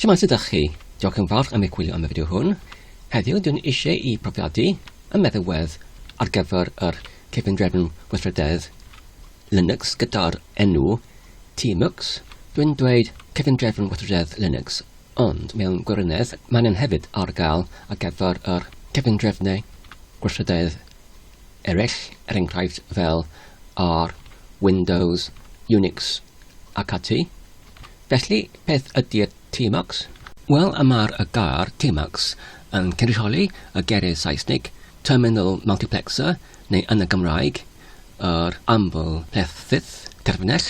Shwmae sut ydych chi? Diolch yn fawr am eich gwylio am y fideo hwn. Heddiw dwi'n eisiau i profiadu y meddalwedd ar gyfer yr cyfundrefn weithrededd Linux gyda'r enw Tmux. Dwi'n dweud cyfundrefn weithrededd Linux, ond mewn gwirionedd mae'n yn hefyd ar gael ar gyfer yr cyfundrefnau gweithrededd eraill, er enghraifft fel ar Windows, Unix ac ati. Felly, beth ydy'r Tmux? Wel, y mae'r y gair Tmux yn cynrychioli y geiriau Saesneg Terminal Multiplexer, neu yn y Gymraeg, yr amlplethydd terfynell,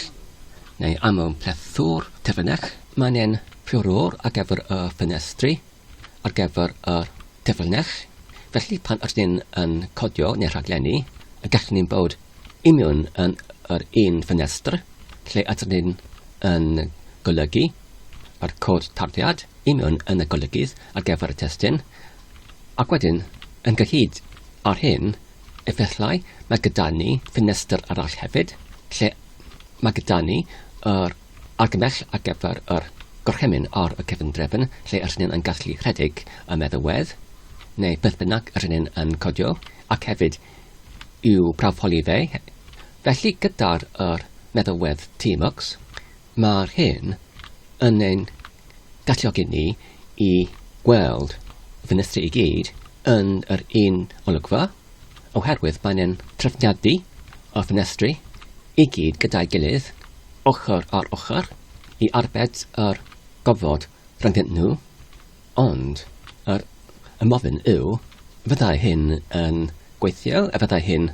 neu amlplethwr terfynell. Mae'n ein rheolwr ar gyfer y ffenestri, ar gyfer yr terfynell. Felly, pan ydyn ni'n yn codio neu rhaglenni, y gallwn ni'n bod union yn yr un ffenestr lle ydyn ni'n yn golygu yr cod tarddiad union yn y golygydd ar gyfer y testun, ac wedyn, yn gyhyd â'r hyn, efallai mae gyda ni ffenestr arall hefyd, lle mae gyda ni yr argymell ar gyfer yr gorchymyn ar y cyfundrefn lle ydyn ni'n yn gallu rhedeg y meddalwedd, neu beth bynnag ydyn ni'n yn codio, ac hefyd i'w prawfholi fe. Felly gyda'r yr meddalwedd Tmux, mae'r hyn yn ein galluogi ni i gweld y ffenestri i gyd yn yr un olygfa, oherwydd mae'n ein trefniadu y ffenestri i gyd gyda'i gilydd, ochr ar ochr, i arbed yr gofod rhyngddynt nhw. Ond yr ymofyn yw, fyddai hyn yn gweithio, a fyddai hyn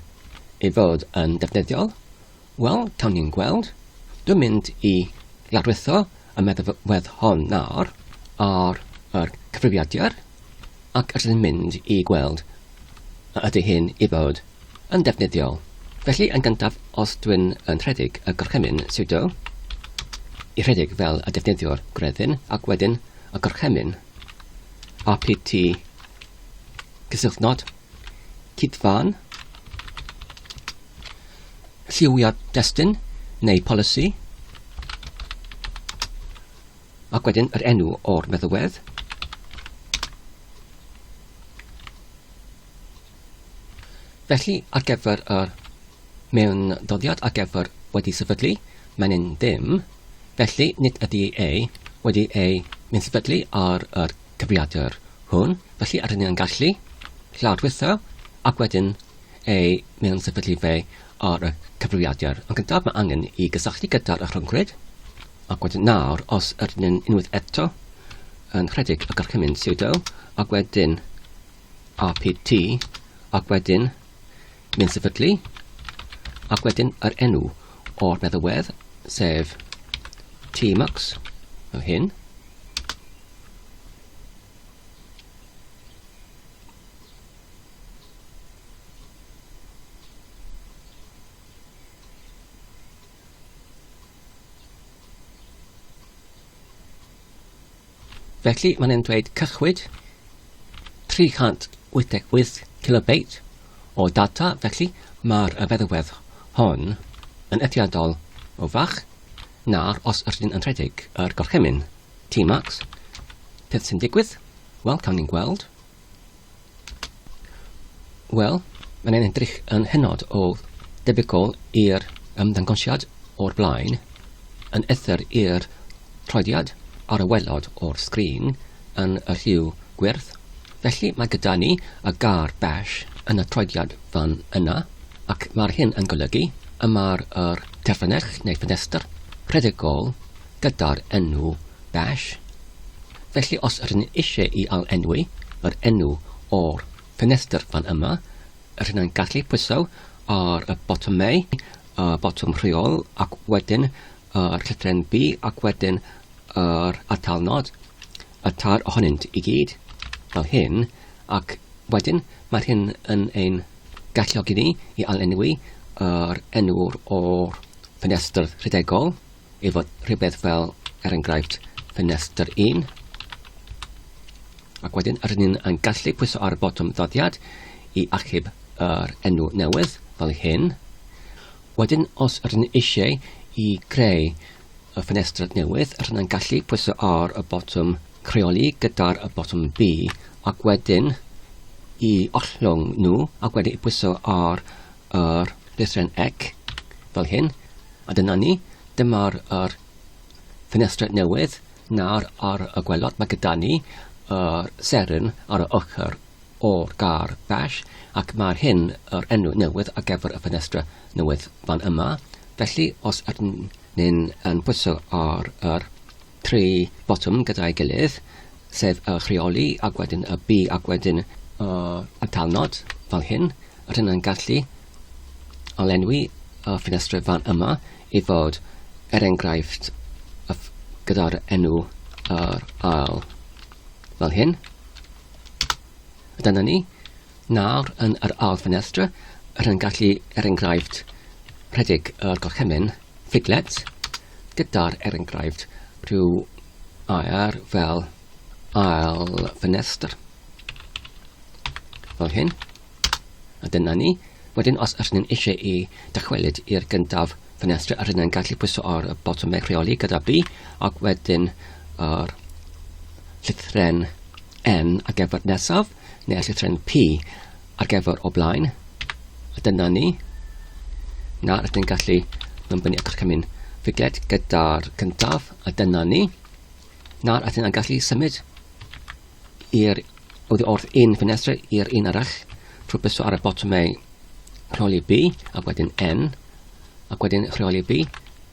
i fod yn defnyddiol? Wel, cawn ni'n gweld. Dwi'n mynd i lawrlwytho y meddalwedd hon nawr ar yr cyfrifiadur ac rydyn ni'n mynd i gweld a ydy hyn i fod yn defnyddiol. Felly, yn gyntaf, os dwi'n yn rhedeg y gorchymyn sudo i rhedeg fel y defnyddiwr gredyn ac wedyn y gorchymyn apt cysylltnod cydfan lliwiad destun neu polisi ac wedyn yr enw o'r meddalwedd. Felly, ar gyfer yr mewn doddiad ar gyfer wedi sefydlu, mae'n un dim, felly nid ydy ei wedi ei mynd sefydlu ar yr cyfrifiadur hwn, felly rydyn ni'n gallu lawrlwytho ac wedyn ei mewn sefydlu fe ar y cyfrifiadur. Yn gyntaf mae angen i gysylltu gyda'r rhyngrwyd, ac wedyn nawr os ydyn ni'n unwaith eto yn rhedeg y gorchymyn sudo ac wedyn apt ac wedyn mynd sefydlu ac wedyn yr enw o'r meddalwedd sef tmux fel hyn. Felly, mae'n e'n dweud cychwyd 388 kilobeit o data, felly mae'r feddalwedd hon yn eithriadol o fach na'r os ydyn yn rhedeg yr gorchymyn Tmax. Peth sy'n digwydd? Wel, cawn ni'n gweld. Wel, mae'n ein edrych yn hynod o debygol i'r ymddangosiad o'r blaen, yn ethr i'r troediad ar y waelod o'r sgrin yn y lliw gwyrdd. Felly mae gyda ni y gair bash yn y troediad fan yna, ac mae'r hyn yn golygu y mae'r yr terfynell neu ffenestr rhedegol gyda'r enw bash. Felly os ydyn ni eisiau i ail-enwi yr enw o'r ffenestr fan yma, rydyn ni'n gallu pwyso ar y botwm A, y botwm rheol, ac wedyn yr llythrennau B, ac wedyn yr atalnod, y tair ohonynt i gyd, fel hyn, ac wedyn mae'r hyn yn ein galluogi ni i ail-enwi yr enw o'r ffenestr rhedegol. i fod rhywbeth fel, er enghraifft, ffenestr 1. Ac wedyn, rydyn ni'n yn gallu pwyso ar y botwm ddoddiad i achub yr enw newydd, fel hyn. Wedyn, os rydyn ni eisiau i greu y ffenestr newydd, rydyn ni'n gallu pwyso ar y botwm rheoli gyda'r botwm B ac wedyn i ollwng nhw ac wedyn i pwyso ar yr llythrennau C fel hyn. A dyna ni, dyma'r yr ffenestr newydd. Nawr ar y gwelod mae gyda ni yr seren ar y ochr o'r gair bash ac mae'r hyn yr enw newydd ar gyfer y ffenestr newydd fan yma. Felly os ydyn ni'n yn pwyso ar yr tri botwm gyda'i gilydd, sef y rheoli ac wedyn y B ac wedyn y atalnod fel hyn, rydyn yn gallu alenwi y ffenestr fan yma i fod er enghraifft gyda'r enw yr ail fel hyn. A dyna ni. Nawr yn yr ail ffenestr, rydyn yn gallu er enghraifft rhedeg yr gorchymyn figlet gyda'r er enghraifft rhyw air fel ail ffenestr fel hyn. A dyna ni. Wedyn os ydyn ni'n eisiau i dychwelyd i'r gyntaf ffenestr, ydyn ni'n gallu pwyso ar y botwm rheoli gyda B ac wedyn yr llythren N ar gyfer nesaf neu'r llythren P ar gyfer o blaen. A dyna ni. Nawr ydyn ni'n gallu mewnbynnu y gorchymyn figlet gyda'r cyntaf a dyna ni. Nawr ydyn ni'n gallu symud i'r oddi wrth un ffenestr i'r un arall trwy bwyso ar y botymau rheoli B ac wedyn N ac wedyn rheoli B,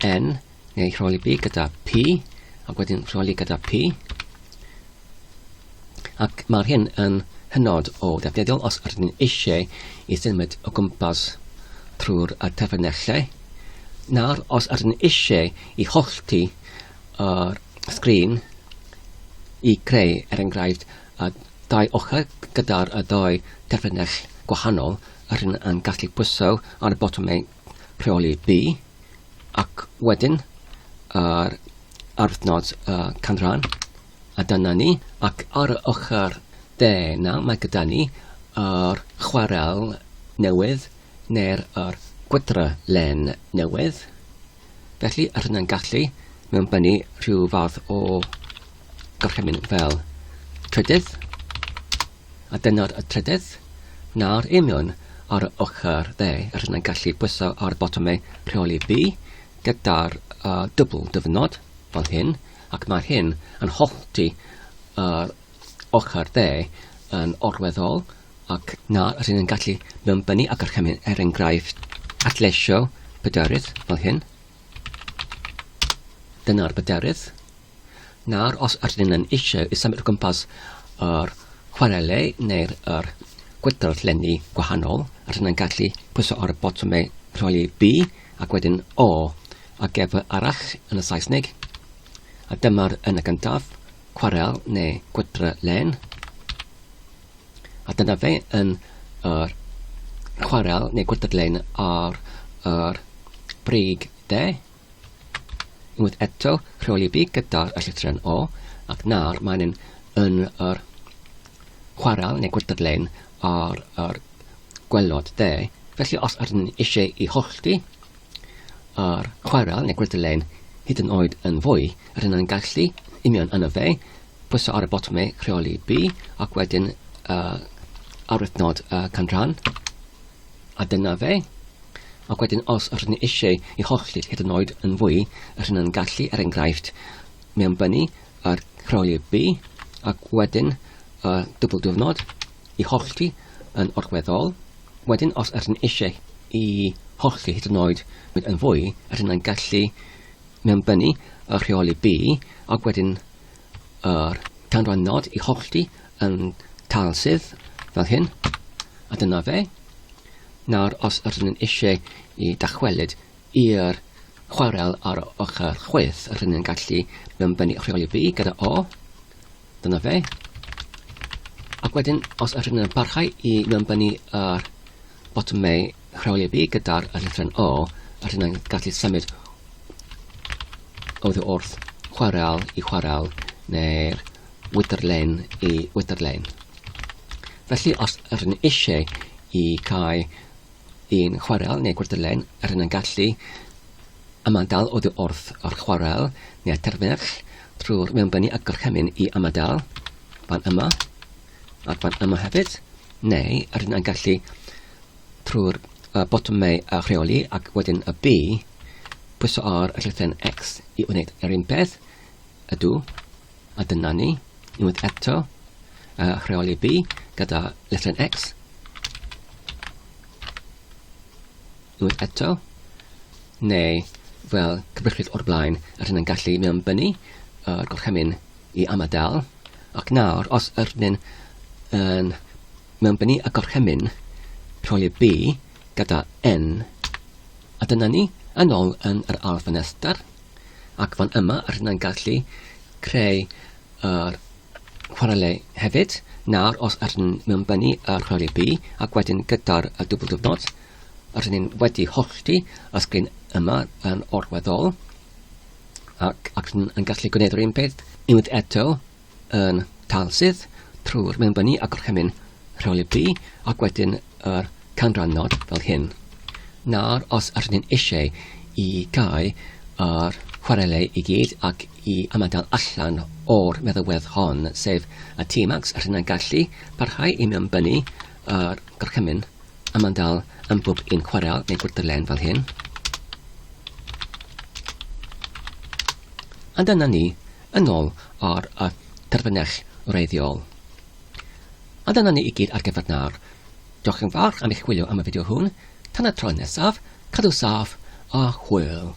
N neu rheoli B gyda P ac wedyn rheoli gyda P ac mae'r hyn yn hynod o ddefnyddiol os ydyn ni'n eisiau i symud o gwmpas trwy'r terfynellau. Nawr, os ydyn ni eisiau i hollti yr sgrin i creu, er enghraifft, y ddau ochr gyda'r y ddau derfynell gwahanol, rydyn yn gallu pwyso ar y botymau rheoli B ac wedyn yr arwyddnod y canran a dyna ni ac ar y ochr dde nawr mae gyda ni yr chwarel newydd neu'r yr gwydrlen newydd. Felly, rydyn yn gallu mewnbynnu rhyw fath o gorchymyn fel trydydd, a dyna'r y trydydd. Nawr union ar y ochr dde, rydyn yn gallu pwyso ar botymau rheoli B gyda'r uh, dwbl dyfynod fel hyn, ac mae hyn yn hollti yr ochr dde yn orweddol ac na rydyn yn gallu mewnbynnu a gorchymyn er enghraifft adleisio pryderydd fel hyn. Dyna'r pryderydd. Nawr, os ydyn yn eisiau i symud o gwmpas yr chwarelau neu'r yr gwydrllenni gwahanol, rydyn yn gallu pwyso ar y botymau rhoi B ac wedyn O ar gyfer arall yn y Saesneg. A dyma'r yn y gyntaf, chwarel neu gwydrlen. A dyna fe yn yr chwarel neu gwydrlen ar yr brig de. Unwaith eto, rheoli fi gyda'r llythyren O, ac nawr mae'n yn, yn yr chwarel neu gwydrlen ar yr gwelod de. Felly os ydyn ni eisiau i hollti yr chwarel neu gwydrlen hyd yn oed yn fwy, rydyn ni'n gallu union yno fe Pwyso ar y botymau rheoli B ac wedyn uh, arwyddnod uh, canran. A dyna fe. Ac wedyn os rydyn ni eisiau i hollti hyd yn oed yn fwy, rydyn ni'n gallu, er enghraifft, mewnbynnu yr rheoli B ac wedyn y uh, dwbl diwrnod i hollti yn orweddol. Wedyn os rydyn ni eisiau i hollti hyd yn oed yn fwy, rydyn ni'n gallu mewnbynnu y rheoli B ac wedyn yr canrannod i hollti yn tal sydd fel hyn a dyna fe. Nawr os ydyn ni'n eisiau i dychwelyd i'r chwarel ar ochr chwith, rydyn ni'n gallu mewnbynnu rheoli B gyda O. Dyna fe. Ac wedyn, os ydyn ni'n parhau i mewnbynnu yr botymau rheoli B gyda'r llythrennau O, rydyn ni'n gallu symud oddi wrth chwarel i chwarel neu'r wydrlen i wydrlen. Felly, os ydyn ni eisiau i cael un chwarel neu gwydrlen, rydyn ni'n gallu ymadael oddi wrth yr chwarel neu'r terfynell trwy'r mewnbynnu a gorchymyn i ymadael fan yma ac fan yma hefyd, neu rydyn yn gallu trwy'r botymau a rheoli ac wedyn y B, pwyso ar y llythyren X i wneud yr un peth, ydw, a dyna ni, unwaith eto, rheoli B gyda llythyren X, unwaith eto, neu fel cyfrifydd o'r blaen, rydyn yn gallu mewnbynnu yr gorchymyn i ymadael, ac nawr, os ydyn yn mewnbynnu y gorchymyn rhoi B gyda N, a dyna ni, yn ôl yn yr ail ffenestr, ac fan yma rydyn yn gallu creu yr chwarae hefyd. Nawr, os ydyn mewnbynnu y rhoi B, ac wedyn gyda'r dwbl diwrnod, rydyn ni'n wedi hollti y sgrin yma yn orweddol, ac, ac rydyn yn gallu gwneud yr un peth unwaith eto yn talsydd trwy'r mewnbynnu a gorchymyn rheoli B ac wedyn yr canrannod fel hyn. Nawr, os ydyn ni'n eisiau i gau yr chwarelau i gyd ac i ymadael allan o'r meddalwedd hon, sef y Tmax, rydyn ni'n gallu parhau i mewnbynnu yr gorchymyn ymadael yn bob un chwarel neu gwrthdylen fel hyn. A dyna ni, yn ôl ar y terfynell wreiddiol. A dyna ni i gyd ar gyfer nawr. Diolch yn fawr am eich gwylio am y fideo hwn. Tan y tro nesaf, cadw saff a hwyl.